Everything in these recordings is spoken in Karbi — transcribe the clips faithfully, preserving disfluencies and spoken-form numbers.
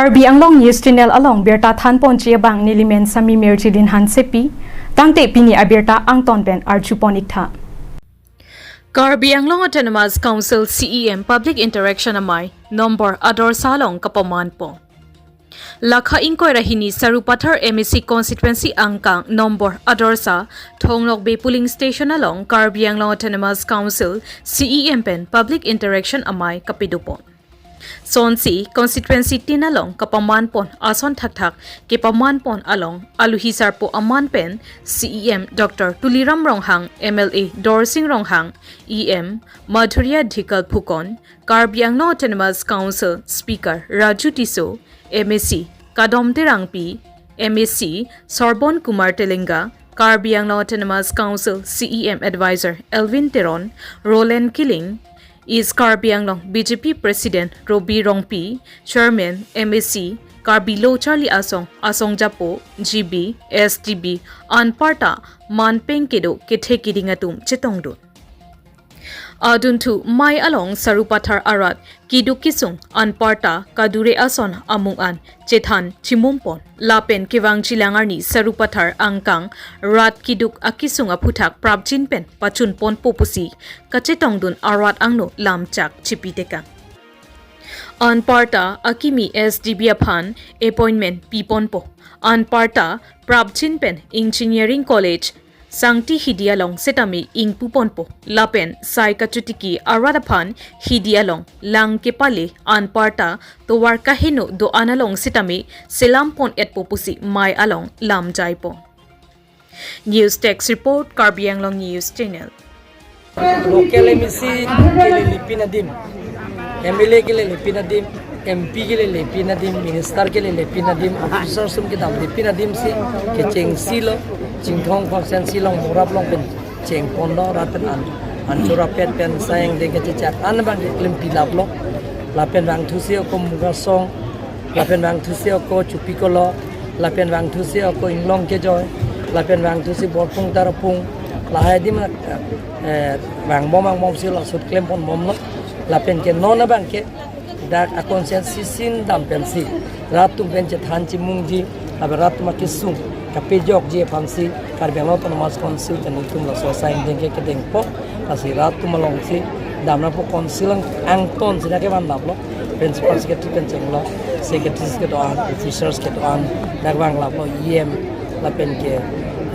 Karbi Anglong News Channel along birta thanponji abang nelimen Sami Mirjilin Hansepi, tangte pini abirta angton pen arjupon iktha. Karbi Anglong Autonomous Council C E M Public Interaction Amei number Adorsa along kapamanpon. Lakha ingkoi ra hini Sarupathar M A C constituency angkang number Adorsa Thong Nokbe polling station along Karbi Anglong Autonomous Council C E M pen public interaction amei kapadopon. Sonsi constituency tin along kapamanpon ason thakthak kepamanpon along aluhi sarpo aman pen C E M Doctor Tuliram Ronghang, M L A Dorsing Ronghang, E M Madhurya Dhikal Phukan, Karbi Anglong Autonomous Council Speaker Raju Tisso, M A C Kadom Terangpi, M A C Sorbon Kumar Telenga, Karbi Anglong Autonomous Council C E M Advisor Elwin Teron, Roland Killing, East Karbi Anglong B J P President Robi Rongpi, Chairman M A C Karbi Lo Charli Asong, Asong Japo, G B, S T B, anparta manpeng kedo kethe kiding atum chetongdun. Adunthu mei along Sarupathar arat kiduk kisung anparta kadure ason amung an chethan chimumpon lapen kevangjilang arni Sarupathar angkang rat kiduk akisung aphuthak prapjin pen pachunponpo pusi kachetongdun arat angno lamchak chipitekang. Anparta akimi S D B aphan appointment piponpo. Anparta prapjin pen Engineering College Sangti hidi along setame ingpuponpo. Lapen sai kachotiki arat aphan hidi along lang kepale anparta tovar kaheno do-an along setame selampon-etpo pusi mei along lamjaipo. News Desk Report, Karbi Anglong News Channel. Local M A C kelelepin adim, M L A kelelepin adim, M P kelelepin adim, minister kelelepin adim, officers atum kedamlepin adim si kechengsi lo, Chinthong constituency along Morap along pen chengponlo, rat pen an, anchura pet pen sayang deng kechechak an abang keklem pilaplo, lapen vangthusi ako Mugasong, lapen vangthusi ako Chupikolo, lapen vangthusi ako Inglong Kejoi, lapen vangthusi Borpung Tarapung, lahai adim, eh, vangbom vangbomsi laso klempon bomlo, lapen ke non abang ke dak a constituency sin dam pensi rat atum pen chethan chimungji, lapen rat atum akisung kapejokji aphansi Karbi Anglong Autonomous Council pen itum laso asai angdeng ke kedengpo, lasi rat atum alongsi damnangpo. Council ang, angton si dak kevan damlo, principal secretary pen chenglo, secretaries kedo-an, officers kedo-an dak vanglaplo, E M lapen ke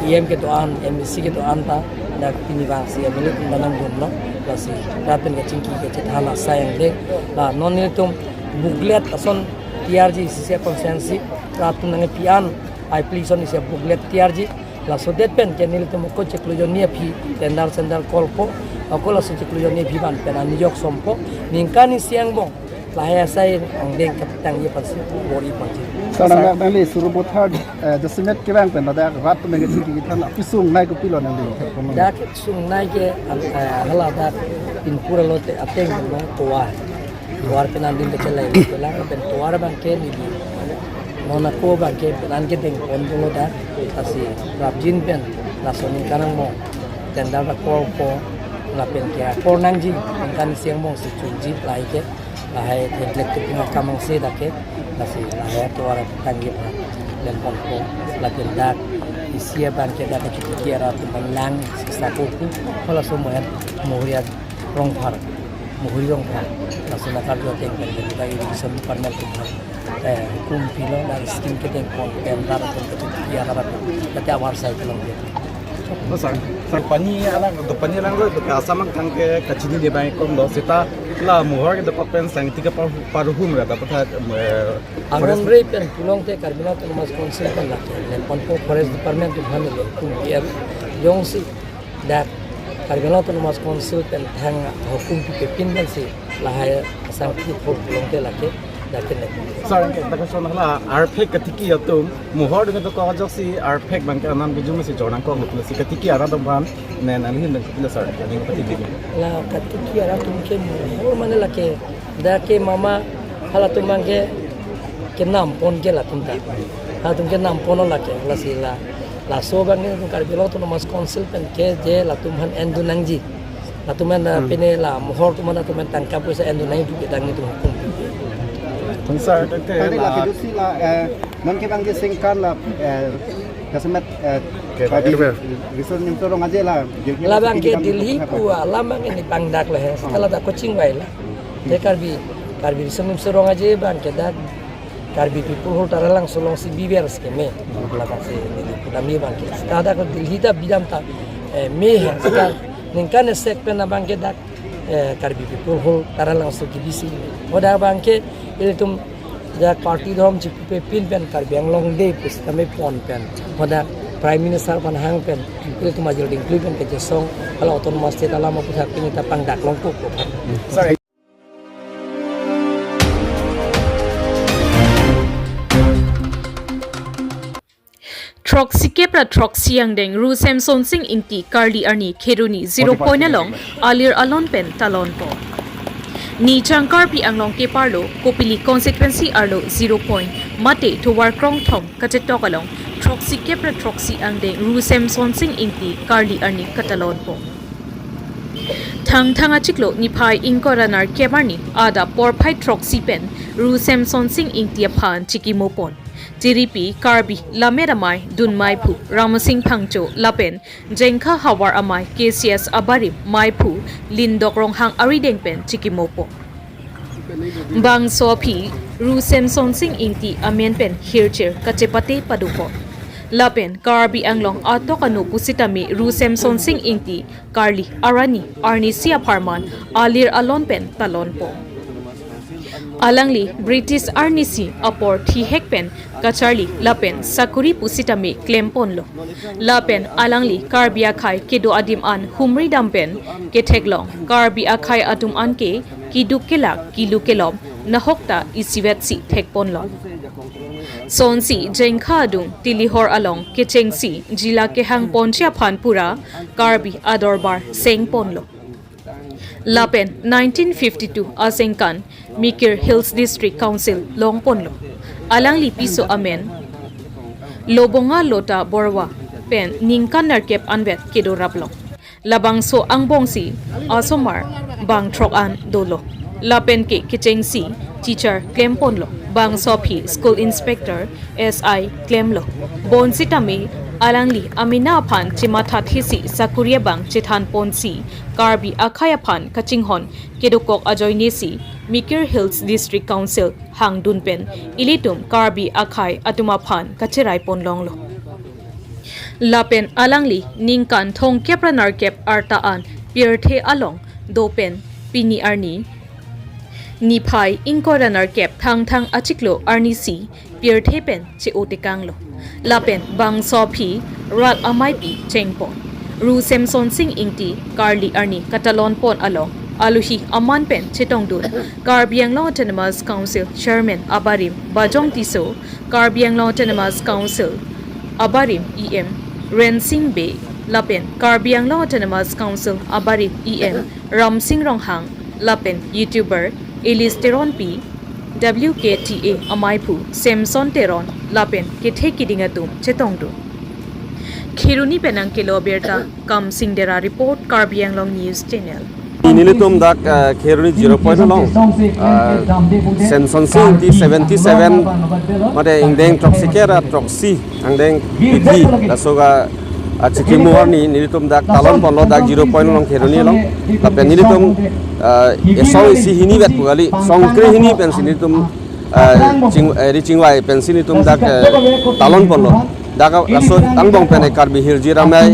E M kedo-an, M A C kedo-an ta dak pini vangsi M L A atum ta nangdunlo, lasi rat pen kachingki kachethan asai angdeng. La non nelitum booklet ason tiyarji, isi isi a constituency rat atum nangkepi an application isi a booklet tiyarji. Laso det pen ke nelitum ako chiklo jonni aphi tender sender callpo, ako laso chiklo jonni aphi van pen anijok sompo, ningkan isi angbong lahai asai angdeng kapatangji aphansi bor-i ponji. Sir, nang nangli Sarupathar, eh, jasemet kevang pen ladak rat atum nangkachingki kethan akisung nei kopilo nangli? Dak sungnei ke, eh, hala dak Pinpur alote ateng na tovar. Tovar pen an adim kachelai lang, pen tovar abang ke neli non ako abang ke pen an kedengponlo dak, lasi prapjin pen laso ningkan angbong tender ta callpo, lapen ke a-call nangji, ningkan isi angbong si chunji lahai ke, lahai thengklek tepung akam angse dak ke, lasi lahai tovar tangji aphan klem ponpo, lapen dak isi abang ke dak kachotiki arat atum aphan lang siksa kopu, halaso mohen Muhuria Rongphar, Muhuri Rongphar, laso nakarju ateng pen ke dak irrigation department atum aphan, eh, hukum pilo, dak scheme kedengpon, tender atum kachotiki arat atum, dak ke awar sai kelong dia. Sir, sir, pani alang, do pani alang lo, do asam angkang ke kachini de bang kom do, seta la Mohor ke do pen Sangti ke par, parhum ra, dapat, eh, forest. Angon rei pen pulongte Karbi Anglong Autonomous Council pen lake, le ponpo forest department atum aphan le hukum P F jongsi dak Karbi Anglong Autonomous Council pen thang hukum pipepin pensi lahai asam ki phur pulongte lake dak ke ne. Sir, ke dak son hala arphek katiki atum Mohor dengan to kok ajoksi arphek bang ke anam bijung si jornang kok lesi katiki arat atum aphan nen alihin bang ke sir, ani katiki. La katiki arat atum ke Mohor mane lake dak ke mama halatum abang ke kenampon ke latum ta. Halatum kenamponlo lake, lasi la, laso abang ke Karbi Anglong Autonomous Council pen ke je latum aphan endun nangji. Latum aphan, hmm, pine la Mohor atum aphan latum aphan tangka poisa endun nangji pu ke dak nelitum hukum. Sir, tadi la kedusi la, eh, non ke bang ke sengkan la, eh, kasemet, eh, Oke, Pak Edi. Riso Nimso Rong Aje la, Delhi Labang ke Delhi pu alam bang ke neli pangdak le he. Setelah dak coaching wai la. Te Karbi, Karbi Riso Nimso Rong Aje bang ke dak Karbi People Hall Taralangso alongsi biber skeme. Labang si neli pudam ye bang ke. Setelah dak Delhi ta bidam ta, eh, me he. Setelah ningkan esek pen abang ke dak eh, Karbi People Hall Taralangso kibisi. Hodak bang ke ilitum dak party dom chipipin pen Karbi Anglong Day pusitame pon pen. Hodak Prime Minister aphan hang pen ilitum ajir dingkli pen kejasong hala Autonomous State alam aputhak pini ta pangdak longpo ko. Sorry. Throksi kep ra throksi angdeng Ru Semson Sing Ingti Karli arni Kheroni zero point along alir alon pen talonpo. Nijang Karbi Anglong keparlo Kopili constituency arlo zero point mate tovar krongthom kachetok along throksi kep ra throksi angdeng Ru Semson Sing Ingti Karli arni katalonpo. Thangthang achiklo niphai ingkoi ra nerkep arni adap porphai throksi pen Ru Semson Sing Ingti aphan chikimopon. Tiripi Karbi Lammet Amei Dun Meiphu Ramsing Phangcho lapen Jengkha Havar Amei K C S abarim Meiphu Lindok Ronghang arideng pen chikimopo. Bangso aphi Ru Semson Sing Ingti amen pen hirchir kachepate padukor. Lapen Karbi Anglong atok anu pusitame Ru Semson Sing Ingti Karli arni arnisi apharman alir alon pen talonpo. Alangli British arnisi apor thihek pen kacharli lapen sakuri pusitame klemponlo. Lapen alangli Karbi akhei kedo adim an humri dam pen ketheklong Karbi akhei atum anke keduk kelak kelu kelom nahokta isivet si thekponlo. Sonsi Jengkha adung Tilihor along kechengsi jila kehangponji aphan pura Karbi adorbar sengponlo. Lapen nineteen fifty-two asengkan Mikir Hills District Council longponlo. Alangli piso amen Lobonga Lota Borwa pen ningkan nerkep anvet kedo raplong. Labangso angbongsi asomar bang throk an dolo. Lapen ke kechengsi teacher klemponlo. Bangso aphi school inspector S I klemlo. Bonsitame alangli amena aphan chemathathesi sakuri abang chethanponsi Karbi akhei aphan kachinghon kedokok ajoinesi Mikir Hills District Council hangdun pen ilitum Karbi akhei atum aphan kacheraipon longlo. Lapen alangli ningkan thomkep ra nerkep arta an pirthe along do pen pini arni niphai ingkoi ra nerkep Thangthang achiklo arnisi pirthe pen che-o tekanglo. Lapen bangso aphi rat ameipi chengpon. Ru Semson Sing Ingti Karli arni katalonpon along aluhi aman pen chetongdun Karbi Anglong Autonomous Council Chairman abarim Bajong Tisso, Karbi Anglong Autonomous Council abarim E M Rensing Bey lapen Karbi Anglong Autonomous Council abarim E M Ramsing Ronghang lapen YouTuber Elis Teronpi, W K T A ameiphu Semson Teron lapen kethe kiding atum chetongdun. Kheroni pen nangkelo abirta Kamsing Dera report, Karbi Anglong News Channel. Nelitum dak, eh, Kheroni zero point along, eh, Semson Sing Ingti seventy seven mate ingdeng throksi kep ra throksi angdeng pithi laso ka, ah, chikimo arni nelitum dak talonponlo dak zero point along Kheroni along. Lapen nelitum, ah, esong isi hini vet pu kali, songkre hini pensi nelitum, ah, ching, eh, ri chingvai pensi nelitum dak, eh, talonponlo. Dak laso angbong pen, eh, Karbi Hirjir Amei,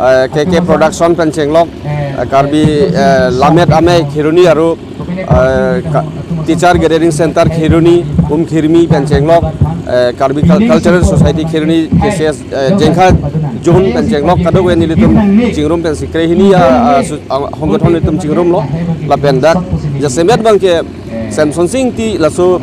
eh, K K Production pen chenglok, eh, Karbi, eh, Lammet Amei Kheroni aru eh, ka-, Teacher Gathering Center Kheroni, Umkhirmi pen chenglok, eh, Karbi Cul-, Cultural Society Kheroni, K C S, eh, Jengkha Zone pen chenglok, kadokave nelitum chingrum pensi kre hini ya, ah, su-, ah, hongkot hon nelitum chingrumlo, lapen dak jasemet bang ke Semson Sing Ingti laso,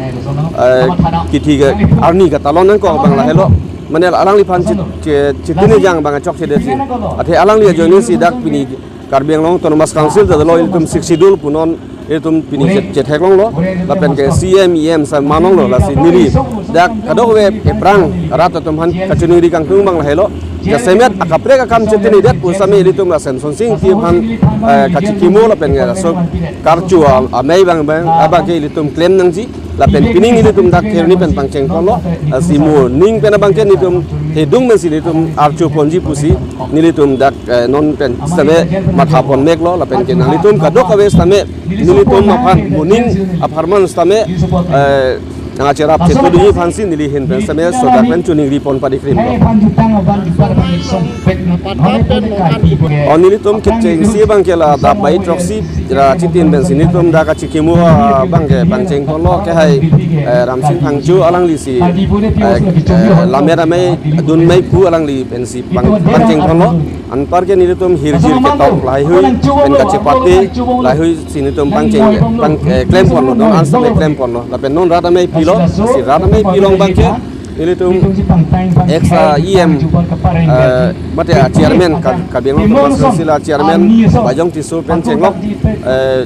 eh, kithi ke arni katalon nangkok bang lahelo, mane alangliphan chit-, che-, chitini jang bang chokchedetsi. Athe alangli ajoinesi dak pini Karbi Anglong Autonomous Council ta dolo, ilitum Sixth Schedule punon ilitum pini chet-, chetheklonglo, lapen ke C M, E M sa manonglo, lasi neli dak kadokave ephrang rat atum aphan kachiningri kangtung bang lahelo. Jasemet akaprek akam chetinidet pusitame ilitum la Semson Sing Ingti aphan, eh, kachikimo lapen ke laso karcho a-, amei bang bang abang ke ilitum klem nangji. Lapen pining nelitum dak Kheroni pen pangcheng ponlo, eh, si moning pen abangke nelitum hedung pensi nelitum archo ponji pusi nelitum dak, eh, non pen sitame matha pon meklo, lapen ke nanglitum kadokave sitame nelitum aphan moning apharman sitame, eh, nangcherap chetu dunji aphansi neli ahin pen sitame sodak pen choningri pon padikrim lo. O nelitum kechengsi abangke la dap bai throksi ra chitin pensi nelitum dak kachikimo abangke pangcheng ponlo kehai, eh, Ramsing Phangcho alanglisi, eh, eh, lammet amei dun mei pu alangli pensi pang-, pangcheng ponlo. Anparke nelitum hirjir ketok lahaihui pen kachepate lahaihui si nelitum pangcheng pang, eh, klem ponlo, non an sitame klem ponlo. Lapen non rat amei pilo, si rat amei pilong abangke nelitum ex, ah, E M, eh, mate, ah, chairman, Ka-, Karbi Anglong Autonomous Council, ah, chairman Bajong Tisso pen chenglok, eh,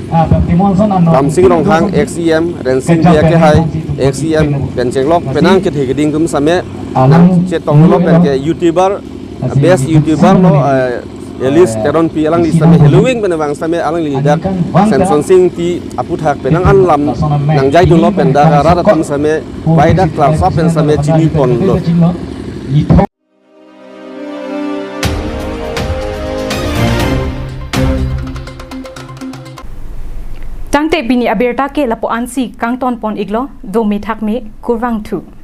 Ramsing Ronghang ex E M, Rensing Bey kehai ex E M pen chenglok, penang kethe keding atum sitame nangchetonglo, pen ke YouTuber, best YouTuber lo, eh, Elis Teronpi alangli sitame heloving pen vang sitame alangli dak Samson Sing Ingti aputhak penang an lam nangjaidunlo, pen dak rat atum sitame bai dak klarsa pen sitame chini ponlo. Tangte pini abirta ke lapu-ansi kangton pon iklo, dome thakme, kurvangthu.